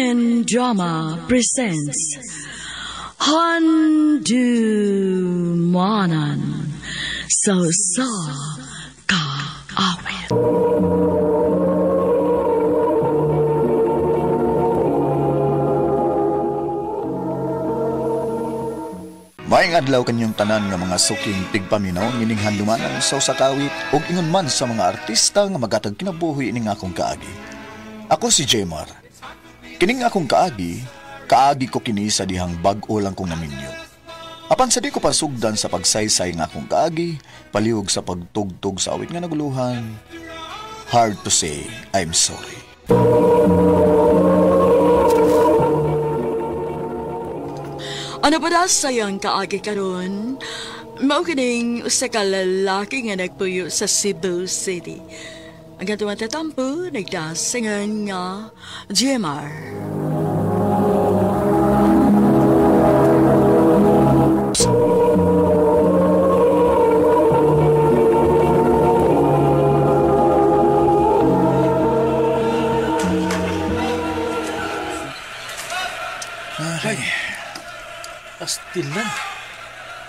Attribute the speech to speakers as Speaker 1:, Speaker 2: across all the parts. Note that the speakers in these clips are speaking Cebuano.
Speaker 1: Philippine Drama presents Handumanan sa Usa Ka Awit.
Speaker 2: Maayong adlaw kanyong tanan nga mga suking tigpaminaw ngining handumanan sa usa ka awit ug ingon man sa mga artista nga magatag kinabuhi ining akong kaagi. Ako si Jemar. Kining akong kaagi, kaagi ko kini sa dihang bag-o lang kong naminyo. Apan sa di ko pasugdan sa pagsaysay nga akong kaagi, palihog sa pagtugtog sa awit nga naguluhan, hard to say I'm sorry.
Speaker 1: Ano pa na sayang kaagi karon? Mao kining usa ka lalaki nga nagpuyo sa Cebu City. Ang katuwang tatampo, nagdasingan nga GMR.
Speaker 2: Ay.
Speaker 3: Astilan.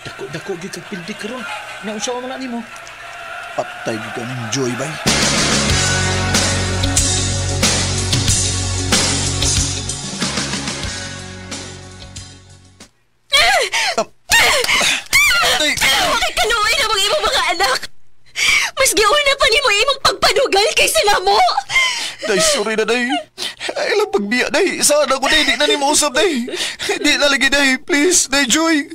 Speaker 3: Dako-dako gyud kag pildi karon. Naunsa man na nimo?
Speaker 2: Patay gyud ka ning Joy bay. Patay.
Speaker 4: Bakit kaluoy na mga imong mga anak? Mas giuna pa nimo imong pagpanugal kaysa namo.
Speaker 2: Day, sorry na day. Ay lang pagbiya day. Saan ako day? Di na ni mausap day. Di na lagi day. Please, day Joy.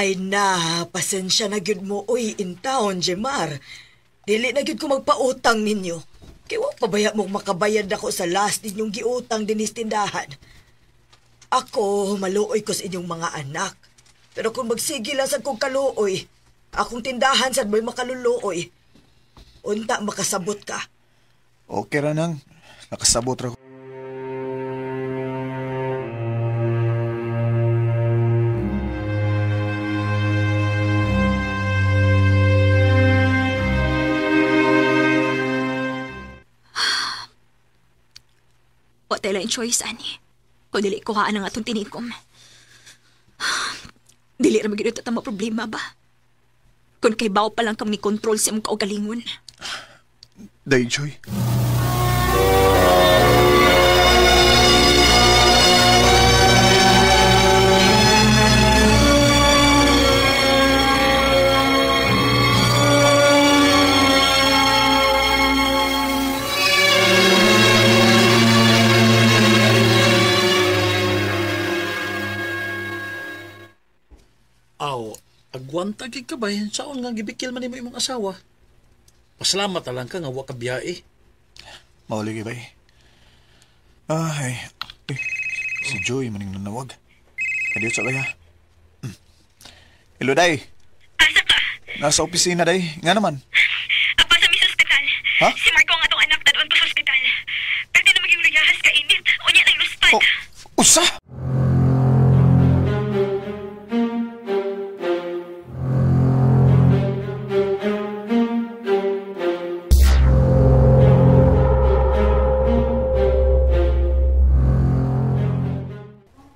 Speaker 5: Ay na, pasensya na gyud mo, oy, in town, Jemar. Dili na gyud ko magpautang ninyo. Kay wa pabaya mo makabayad ako sa last ninyong giutang dinis tindahan. Ako, maluoy ko sa inyong mga anak. Pero kung magsige lang sad kong kaluoy, akong tindahan sad mo'y makaluluoy. Unta makasabot ka.
Speaker 2: Okay ra nang, nakasabot ra ko.
Speaker 4: Wa tayo lang choice, ani. Kung dili kuhaan ang atong tinikom. Dili ra magyud ta tama problema ba? Kung kay baw pa lang kang ni control sa imong kaugalingon.
Speaker 2: Day, Joy.
Speaker 3: Aw, agwanta gid ka ba? Saon nga gibikil man nimo imong asawa? Pasalamat na lang ka nga wa ka biyahe.
Speaker 2: Mauli gid bay. Ay, si Joy maning nanawag. Kadiyo sa kaya. Hello, day.
Speaker 4: Asa ka?
Speaker 2: Nasa opisina, day. Nga naman.
Speaker 4: Apa sa mi sa ospital.
Speaker 2: Ha?
Speaker 4: Si Marco ang atong anak dadon pa sa ospital. Pero di na maging luyahas ka init. Unya nang luspad.
Speaker 2: Oh, usa!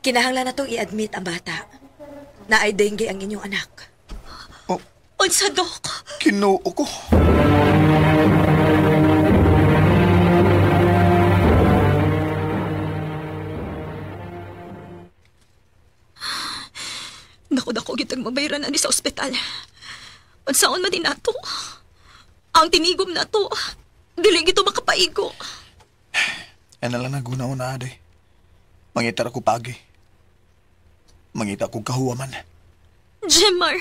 Speaker 5: Kinahanglan na tong i-admit ang bata. Naay dengue ang inyong anak.
Speaker 2: Oh,
Speaker 4: Unsa, Dok?
Speaker 2: Kinoo ko.
Speaker 4: Dako-dako gitang mabayran ani sa ospital. Unsaon man din nato? Ang tinigom nato. Dili gito makapaigo.
Speaker 2: Ay nalang naguna-una, aday. Mangita ra ko pagi. Mangita ko kahuwaman.
Speaker 4: Jemar!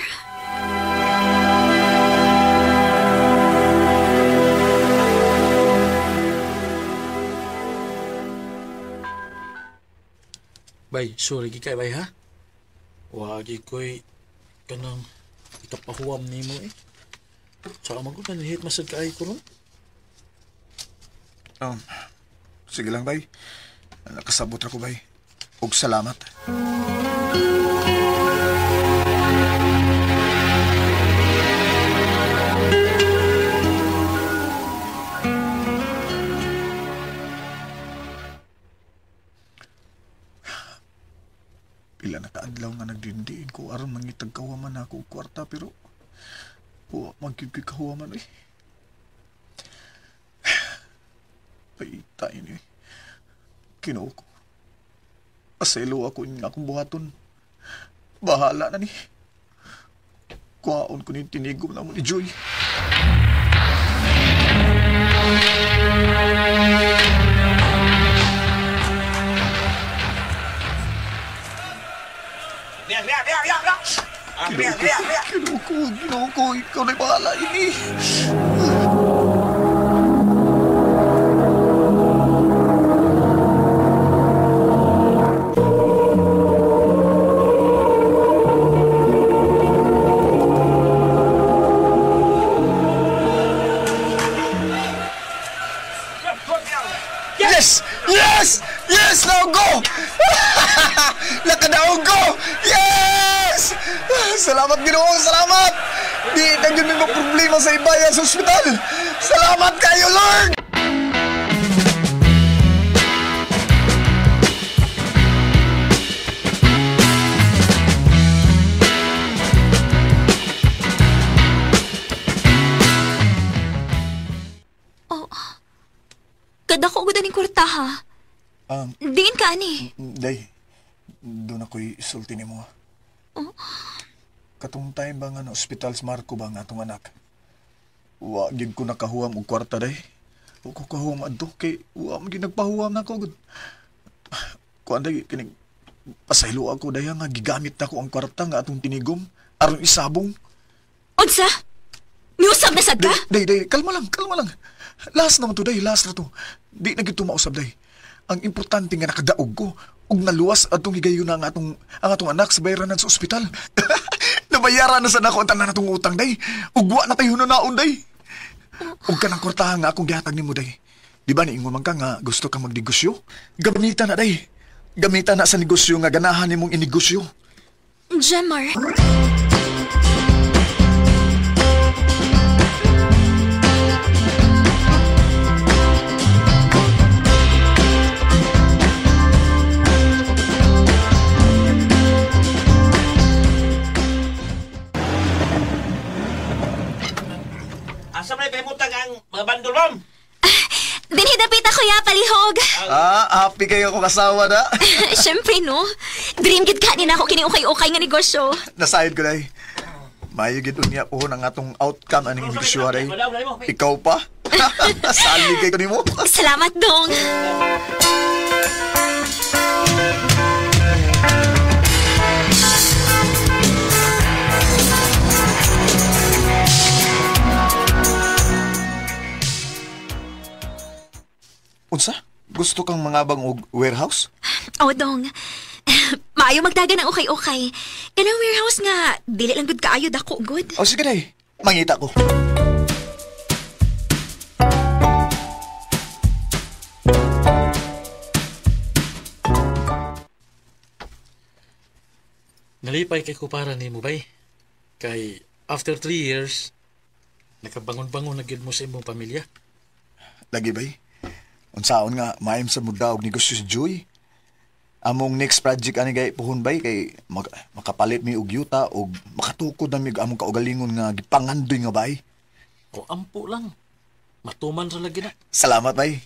Speaker 3: Bay, sorry gikay bay ha. Wagi ko'y kanang ikapahuwam nimo eh. Sa amang ko, nanihit masad ka ay ko ron.
Speaker 2: Sige lang, bay. Nakasabot ra ko, bay. Og salamat. Pila na kaadlaw nga nagdindiin ko aron mangitag kawaman ako og kwarta pero wa man gyud ko'y kahuwaman eh. Paita ini. Kinuo ko. Paselo ako ini akong buhaton. Bahala na ni. Kuhaon ko ni tinigom na mo ni Joy. Kinuo ko, kinuo ko, ikaw na'y bahala ini. Yes! Yes! Yes! Now go! Nakadaog ko! Yes! Salamat, Ginoo! Salamat! Di na yun may problema sa ibayan sa ospital! Salamat kayo, Lord!
Speaker 4: Oh, kada ko gud aning kwarta ha. Diin ka ani.
Speaker 2: Day, doon ako'y isulti ni mo.
Speaker 4: Oh.
Speaker 2: Katong time ba nga na ospital sa Marco ba nga atong anak? Wa gyud ko nakahuwam og kwarta day. Wa ko kahuwam adto kay wa man gyud nagpahuwam na ako gud. Kuan day kining pasaylo ako day nga gigamit nako ang kwarta nga atong tinigom aron isabong.
Speaker 4: Unsa? Miusab na sad ka?
Speaker 2: Day, day, kalma lang, kalma lang. Last naman to day, last na to. Di na gyud mausab day. Ang importante nga nakadaog ko ug naluwas atong higayon ang atong anak sa bayranan sa ospital. Nabayaran na sa nako ang tanan natong utang day. Ug wa na tayo naon day. Ug kanang kwartahan nga akong gihatag nimo day. Di ba niingon man ka nga gusto kang magnegosyo? Gamita na day. Gamita na sa negosyo nga ganahan nimong inegosyo.
Speaker 4: Jemar.
Speaker 6: Asa man pahimutang ang mga bandol, ma'am?
Speaker 4: Dinhi dapit ako ya, palihog.
Speaker 2: Happy kayo akong asawa na.
Speaker 4: Siyempre, no? Dream gid ka ni nako kini ukay-ukay nga negosyo.
Speaker 2: Nasayod ko day. Maayo gid unya pohon ang atong outcome aning negosyo day. Ikaw pa? Sali kay ko nimo.
Speaker 4: Salamat, dong.
Speaker 2: Unsa? Gusto kang mangabang og warehouse?
Speaker 4: Oh, dong. Maayo magdagan ang ukay-ukay. Kanang warehouse nga, dili lang gud kaayo dako gud.
Speaker 2: O sige day, mangita ko.
Speaker 3: Nalipay kay ko para nimo bay. Kay after 3 years, nakabangon-bangon na gyud mo sa imong pamilya.
Speaker 2: Lagi bay. Unsaon nga maayom sa muda og negosyo si Joy. Among next project ani gay puhon bay kay makapalit mi og yuta og makatukod na mi og among kaugalingon nga gipangandoy nga bay.
Speaker 3: O ampo lang. Matuman ra lagi na.
Speaker 2: Salamat bay.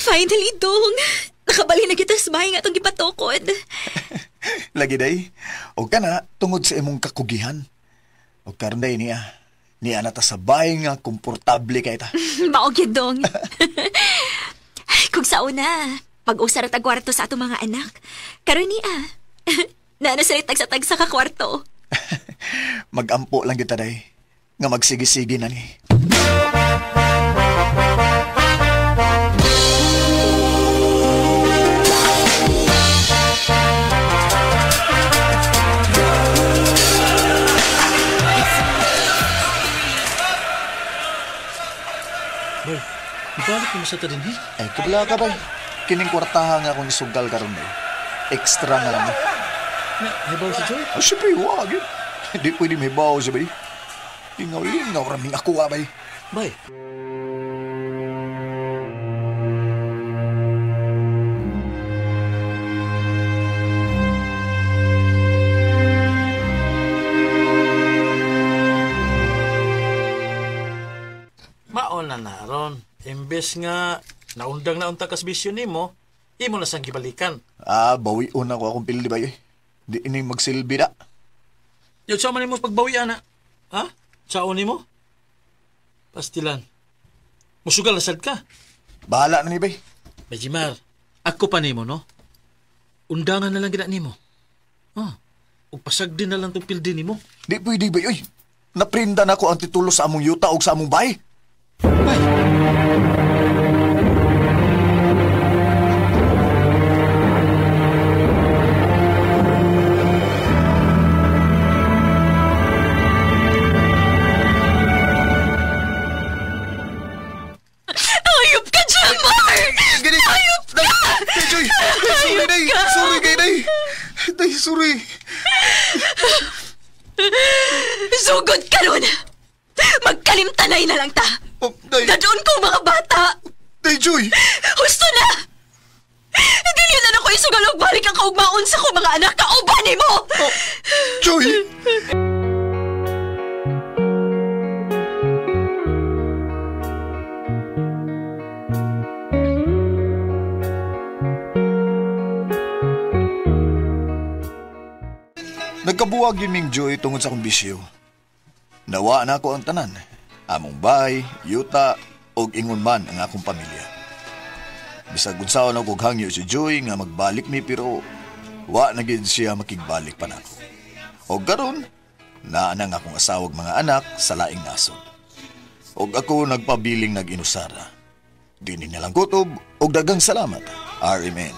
Speaker 4: Finally, dong. Nakabali na kita sa bahay nga itong gipatukod.
Speaker 2: Lagi day. O ka na, tungod sa imong kakugihan. O karon day niya. Niya na ta sa bahay nga komportable kay ta.
Speaker 4: Mao gyud, dong. Kung sa una, pag-usar at kwarto sa atong mga anak. Karon niya. Naana sila tagsa-tagsa ka kwarto.
Speaker 2: Magampo lang kita day. Nga magsigi-sige na ni.
Speaker 3: Bay, ibalik mo sa ta din, he?
Speaker 2: Ay, kabla ka bay. Kining kwartaha nga akong isugal karon eh. Extra na lang.
Speaker 3: Na, hibaw si Joy?
Speaker 2: Ah, siyempre, wag yun. Hindi pwede may bawo siya bay. Lingaw-lingaw raming ako, ah, bay.
Speaker 3: Bay. Maon na naron. Imbes nga naundang na unta kas bisyo nimo, imo na sang gibalikan.
Speaker 2: Ah, bawion ako akong pildi bay. Di ini magsilbi na.
Speaker 3: Yun, sa man nimo pagbawi ana. Ha? Saon nimo? Pastilan. Musugal na sad ka.
Speaker 2: Bahala na ni bay.
Speaker 3: Bejimar, ako pa nimo, no? Undangan na lang gina nimo. Ah, ug pasagdi na lang tong pildi nimo.
Speaker 2: Di pwede bay, oy. Naprinda na ko ang titulo sa among yuta og sa among bay.
Speaker 3: Bay.
Speaker 4: Ayop ka, Jemar!
Speaker 2: Gani.
Speaker 4: Ayop ka!
Speaker 2: Day, Joy! Day, sorry, day! Sorry kay day! Day, sorry!
Speaker 4: Sugod ka nun! Magkalimtanay na lang ta!
Speaker 2: Oh, day!
Speaker 4: Dadoon ko mga bata!
Speaker 2: Day, Joy!
Speaker 4: Husto na! Dili na ako isugalog balik ang kaugmaon sa ko mga anak kauban nimo!
Speaker 2: Oh, Joy! Nagkabuwag yun ming Joy tungod sa akong bisyo. Nawa na ako ang tanan. Among bay, yuta, og ingon man ang akong pamilya. Bisag unsaon ako og hangyo si Joy nga magbalik mi pero wa na gid siya makigbalik pa nako. Og karon, naa na ang akong asawag mga anak sa laing nasod. Og ako nagpabiling nag-inusara. Dini na lang kutob og daghang salamat. RMN.